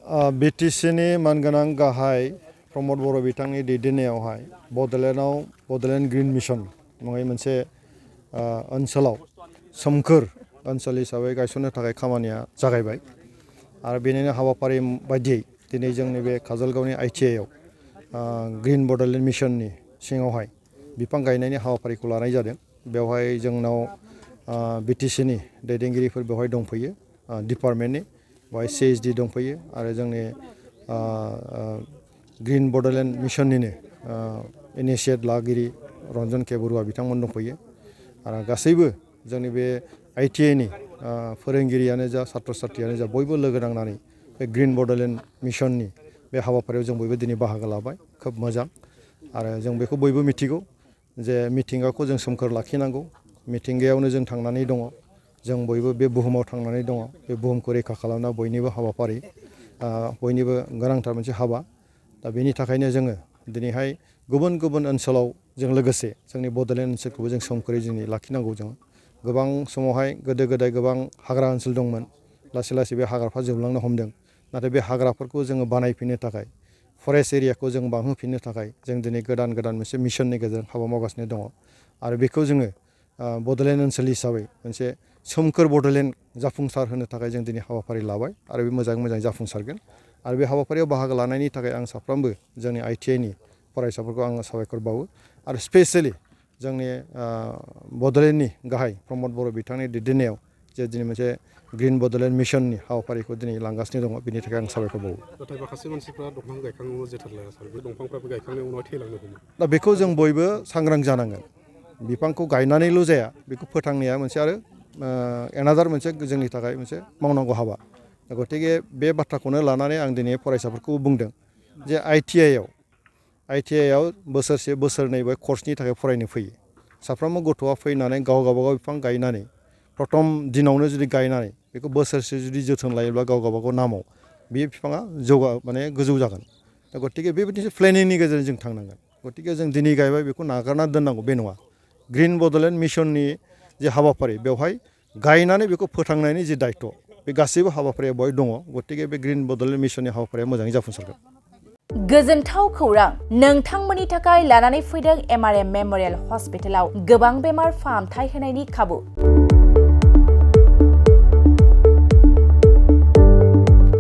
बिटिसिनि मानगोनां गाहाय प्रमद बर' बिथांनि दैदेननायावहाय बड'लेण्ड ग्रीन मिशन मुङै मोनसे ओनसोलाव सोमखोर ओनसोल हिसाबै गायसननो थाखाय खामानिया जागायबाय आरो बेनिनो हाबाफारि बायदियै दिनै जोंनि बे काजलगावनि ITI आव ग्रीन बड'लेण्ड मिशननि सिङावहाय बिफां गायनायनि हाबाफारिखौ लानाय जादों। बेवहाय जोंनाव बिटिसिनि दैदेनगिरिफोर बेवहाय दंफैयो डिपार्टमेन्टनि बेवहाय CSD दंफैयो आरो जोंनि ग्रीन बड'लेण्ड मिशननिनो इनिशियेट लागिरि रन्जन के बरुवा बिथांमोन दंफैयो आरो गासैबो जोंनि बे ITI नि फोरोंगिरियानो जा छात्र छात्रियानो जा बयबो लोगो नांनानै बे ग्रीन बड'लेण्ड मिशननि बे हाबाफारियाव जों बयबो दिनै बाहागो लाबाय। खोब मोजां आरो जों बेखौ बयबो मिथिगौ जे मिथिंगाखौ जों सोमखोर लाखिनांगौ। मिथिंगायावनो जों थांनानै दङ। जों बयबो बे बुहुमाव थांनानै दङ। बे बुहुमखौ रैखा खालामनाया बयनिबो हाबाफारि बयनिबो गोनांथार मोनसे हाबा। दा बेनि थाखायनो जोङो दिनैहाय गुबुन गुबुन ओनसोलाव जों लोगोसे जोंनि बड'लेण्ड ओनसोलखौबो जों सोमखोरै दिनै लाखिनांगौ। जों गोबां समावहाय गोदो गोदाय गोबां हाग्रा ओनसोल दंमोन। लासै लासै बे हाग्राफ्रा जोबलांनो हमदों। नाथाय बे हाग्राफोरखौ जोङो बानायफिननो थाखाय फरेस्ट एरियाखौ जों बांहोफिननो थाखाय जों दिनै गोदान मोनसे मिशननि गेजेरजों हाबा मावगासिनो दङ आरो बेखौ जोङो बड'लेण्ड ओनसोल हिसाबै मोनसे सोमखोर बड'लेण्ड जाफुंसार होनो थाखाय जों दिनै हाबाफारि लाबाय आरो बे मोजाङै जाफुंसारगोन। आरो बे हाबाफारियाव बाहागो लानायनि थाखाय आं साफ्रोमबो जोंनि ITI नि फरायसाफोरखौ आङो साबायखर बावो आरो स्पेसियेलि जोंनि बड'लेण्डनि गाहाय प्रमद बर' बिथांनि दैदेननायाव जे दिनै मोनसे ग्रीन बड'लेण्ड मिशननि हाबाफारिखौ दिनै लांगासिनो दङ बिनि थाखाय आं साबायखर बावो। नाथाय माखासे मानसिफ्रा दंफां गायखांनायाव जोथोन लाया सार, बे दंफांफ्राबो गायखांनायनि उनाव थैलांनो हमो। दा बेखौ जों बयबो सांग्रां जानांगोन। बिफांखौ गायनानैल' जाया, बेखौ फोथांनाया मोनसे आरो एनादार मोनसे जोंनि थाखाय मोनसे मावनांगौ हाबा। गतिके बे बाथ्राखौनो लानानै आं दिनै फरायसाफोरखौ बुंदों जे ITI आव बोसोरसे बोसोरनै बे कर्सनि थाखाय फरायनो फैयो। साफ्रोमबो गथ'आ फैनानै गावबागाव बिफां गायनानै प्रथम दिनावनो जुदि गायनानै बेखौ बोसोरसे जुदि जोथोन लायोब्ला गावबागाव नामाव बे बिफाङा गोजौ जागोन। दा गतिके बेबायदि प्लेनिंनि गेजेरजों जों थांनांगोन। गतिके जों दिनै गायबाय बेखौ नागारना दोननांगौ बे नङा। ग्रीन बड'लेण्ड मिशननि जे हाबाफारि बेवहाय गायनानै बेखौ फोथांनायनि जे दायथ' बे गासैबो हाबाफारिया बेवहाय दङ। गतिके बे ग्रीन बड'लेण्ड मिशननि हाबाफारिया मोजाङै जाफुंसारगोन। गोजोनथाव खौरां नोंथांमोननि थाखाय लानानै फैदों MRM मेम'रियेल हस्पिटालाव गोबां बेमार फाहामथाय होनायनि खाबु।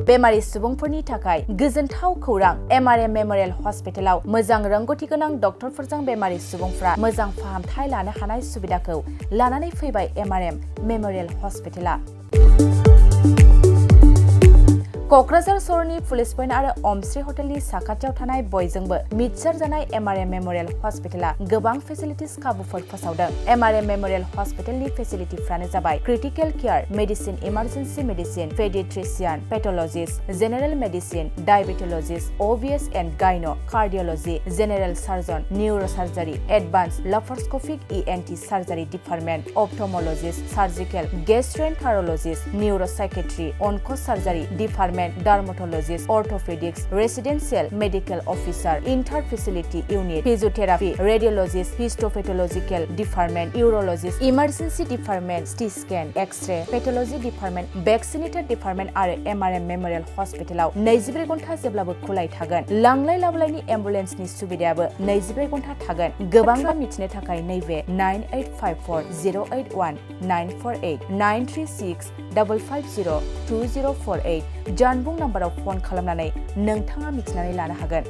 बेमारि सुबुंफोरनि थाखाय गोजोनथाव खौरां MRM मेम'रियेल हस्पिटालाव मोजां रोंगौथि गोनां डक्टरफोरजों बेमारि सुबुंफ्रा मोजां फाहामथाय लानो हानाय सुबिदाखौ लानानै फैबाय MRM मेम'रियेल हस्पिटाला। क'क्राझार सहरनि पुलिस पइन्ट आरो अमश्री हटेलनि साखाथियाव थानाय बयजोंबो मिथिसारजानाय MRM मेम'रियेल हस्पिटाला गोबां फेसिलिटिस खाबुफोर फोसावदों। MRM मेम'रियेल हस्पिटालनि फेसिलिटिफ्रानो जाबाय critical care, medicine, emergency medicine, paediatrician, pathologist, general medicine, diabetologist, OBS and gyno, cardiology, general surgeon, neurosurgery, advanced laparoscopic ENT surgery department, ophthalmologist, surgical, gastroenterologist, neuropsychiatry, onco' surgery department, dermatologist, orthopaedics, residential medical officer, inter facility unit, physiotherapy, radiologist, histopathological department, urologist, emergency department, CT scan, X-ray, pathology department, vaccinator department आरो MRM memorial हस्पिटालाव 24 घन्टा जेब्लाबो खुलाय थागोन। लांलाय लाबोलायनि एम्बुलेन्सनि सुबिदायाबो 24 घन्टा थागोन। गोबां मिथिनो थाखाय नैबे 9854081948 93655020048 जानबुं नाम्बाराव फन खालामनानै नोंथाङा मिथिनानै लानो हागोन।